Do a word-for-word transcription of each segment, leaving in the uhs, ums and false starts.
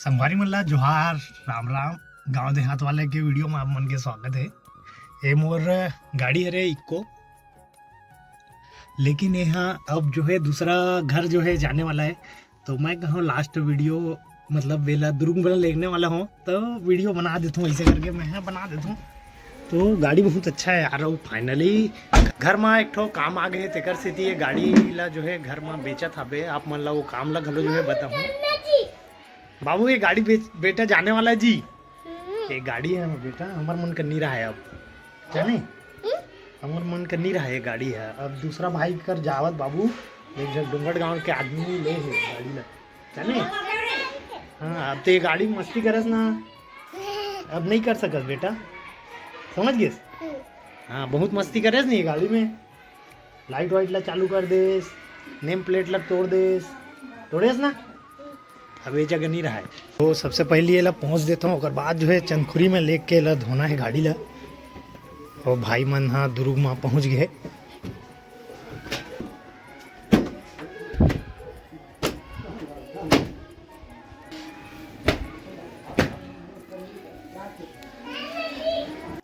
संगवारी मन ला जोहार, राम राम। गांव देहात वाले के वीडियो में आप मन के स्वागत है। ये मोर गाड़ी हरे इक्को, लेकिन यहाँ अब जो है दूसरा घर जो है जाने वाला है, तो मैं कहूँ लास्ट वीडियो, मतलब बेला दुरुग बेला लेने वाला हूँ, तो वीडियो बना देता हूँ, ऐसे करके मैं यहाँ बना देता हूँ। तो गाड़ी बहुत अच्छा है यार। फाइनली घर में एक ठो काम आ गए, तेकर सेती ये गाड़ी ला जो है घर में बेचत हबे। आप मन ला वो काम ला घलो जो है बताऊँ। बाबू, ये गाड़ी बेच, बेटा जाने वाला है जी। ये गाड़ी है बेटा, हमर मन कर नहीं रहा है अब, जाने? हमर मन कर नहीं रहा है, ये गाड़ी है। अब दूसरा भाई कर जावत बाबू, एक झन डोंगरगांव के आदमी ले है गाड़ी ला, जाने? हाँ, अब तो ये गाड़ी में मस्ती करस ना, अब नहीं कर सकस बेटा, समझ गेस? हाँ, बहुत मस्ती करस नहीं गाड़ी में, लाइट वाइट ला चालू कर देस, नेम प्लेट ला तोड़ देस, तोड़ेस ना? अब ये जगह नहीं रहा है। तो सबसे पहले ये ला पहुँच देता हूँ, ओकर बाद जो है चंदखुरी में लेके ला धोना है गाड़ी ला। और भाई मन हाँ दुरुग में पहुँच गए।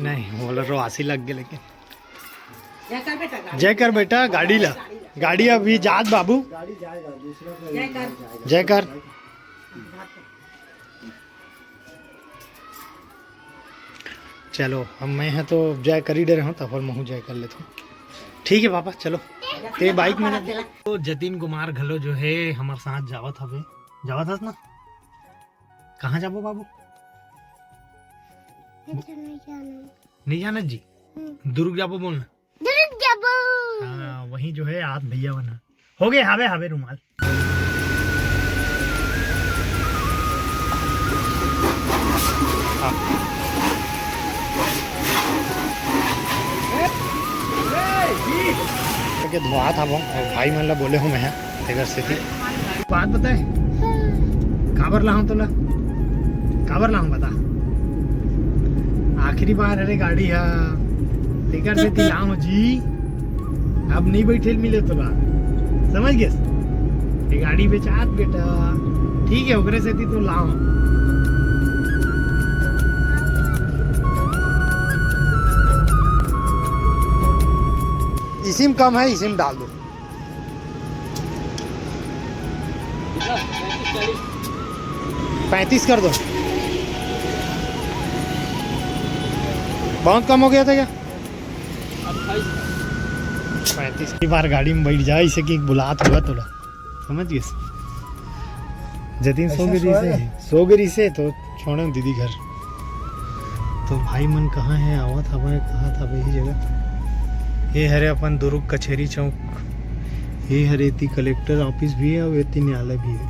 नहीं, वो ला रोआसी लग गए, लेकिन जय कर बेटा, गाड़ी ला, गाड़ी अभी जात बाबू। जय कर। चलो, अब मैं है तो जय कर ही डरे हूँ, तो फिर महू जय कर लेता हूँ। ठीक है पापा, चलो। ते बाइक में ना। तो जतिन कुमार घलो जो है हमारे साथ जावत हवे, जावत हस ना? कहाँ जाबो बाबू? अच्छा, नहीं जाना। नहीं जाना जी। हम्म। दुरुग जाबो बोलना। दुरुग जाबो। हाँ, वही जो है आज भैया बना। हो गए, हावे, हावे रुमाल। हाँ। के धोआत हवं और भाई मन ला बोले हूँ मैं, तेकर सेती। बात बताए, काबर लाहूं तोला, काबर लाहूं बता। आखिरी बार हरे गाड़ी हा, तेकर सेती लाहूं जी। अब नहीं बैठे मिले तोला, समझ गेस? ये गाड़ी बेचात बेटा, ठीक है, ओकरे सेती तो लाहूं। इसी में कम है, इसी में डाल दो। पैंतीस कर दो, बहुत कम हो गया था क्या? पैंतीस की बार गाड़ी में बैठ जाए, इसे कि बुलात हुआ तोला, समझ गए? जतिन सो ऐसा गिरी सोया से, है? सो गिरी से तो छोड़े दीदी घर। तो भाई मन कहाँ है? आवत हवय, कहाँ था वही जगह। ये हरे अपन दुर्ग कचहरी चौक, ये हरे एती कलेक्टर ऑफिस भी है और एती न्यायालय भी है।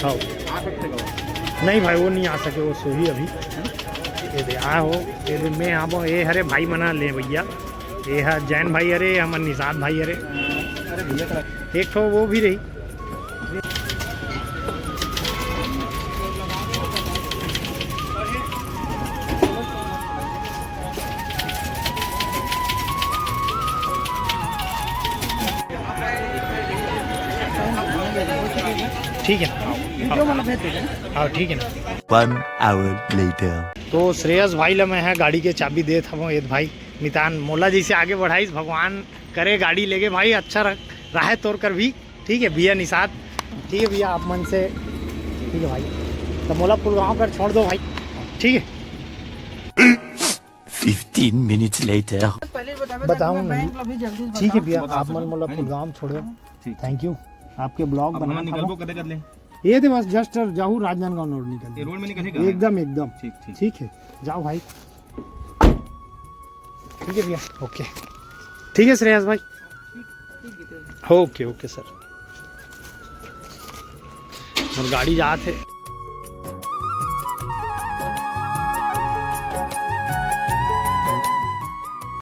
हाँ। नहीं भाई, वो नहीं आ सके, वो सोही अभी। ये दे, आ हो, ये दे, मैं आबो, ये हरे भाई मना ले भैया। ये हा जैन भाई हरे, हमर निषाद भाई हरे। एक ठो वो भी रही। ठीक है ना? हाँ, ठीक है ना? One hour later. तो श्रेयस भाई ला मैं हा गाड़ी के चाबी देत हवं, ये भाई मितान मोला जैसे आगे बढ़ाइस, भगवान करे गाड़ी लेगे भाई, अच्छा रह-, रहे तोर कर भी। ठीक है भैया निषाद, ठीक है भैया, आप मन से, ठीक है भाई, तो मोला पुलगांव कर छोड़ दो भाई, ठीक है। Fifteen minutes later. बताऊं नहीं। ठीक है भैया, आप मन मोला पुलगांव छोड़ो। ठीक। Thank you। आपके ब्लॉग बनाना निकलबो कदे कदले? ये तो बस just जाहू राजनांदगांव रोड निकल ये रोड में निकलेगा? एकदम, एकदम। ठीक, ठीक। ठीक है, जाओ भाई। ठीक है भैया, ओके। ठीक है श्रेयस भाई, ओके, ओके सर। और गाड़ी जात है।